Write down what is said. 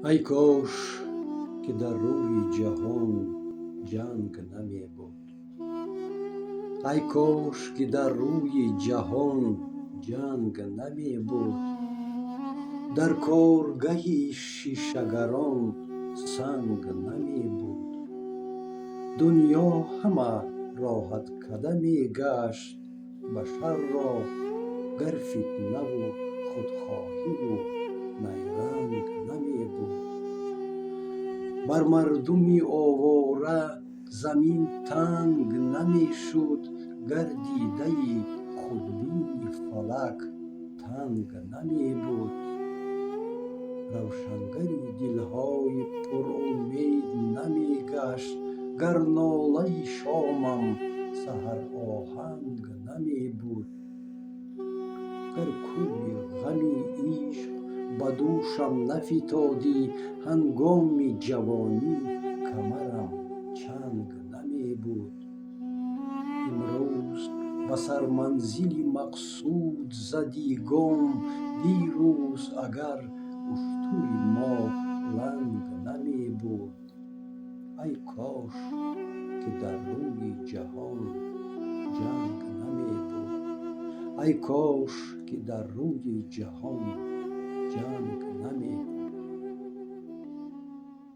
Ай кош, ки дар рӯи ҷаҳон ҷанг намебуд. Ай кош, ки дар рӯи ҷаҳон ҷанг намебуд, дар коргаҳи шишагарон санг намебуд. Дунё ҳама роҳаткада мегашт башарро, гар фитнаву худхоҳиву найранг намебуд. Бар мардуми овора замин танг намешуд, гар дидаи худбини фалак танг намебуд. Равшангари дилҳои пурумед намегашт, гар нолаи шомам саҳароҳанг намебуд. Гар кӯли ғами ишқ ба дӯшам нафитодӣ, ҳангоми ҷавонӣ камарам чанг намебуд. Имрӯз ба сарманзили мақсуд задӣ гом, дирӯз агар уштури мо ланг намебуд. Ай кош, ки дар рӯи ҷаҳон ҷанг намебуд. Ай кош, ки дар рӯи ҷаҳон ҷанг намебуд.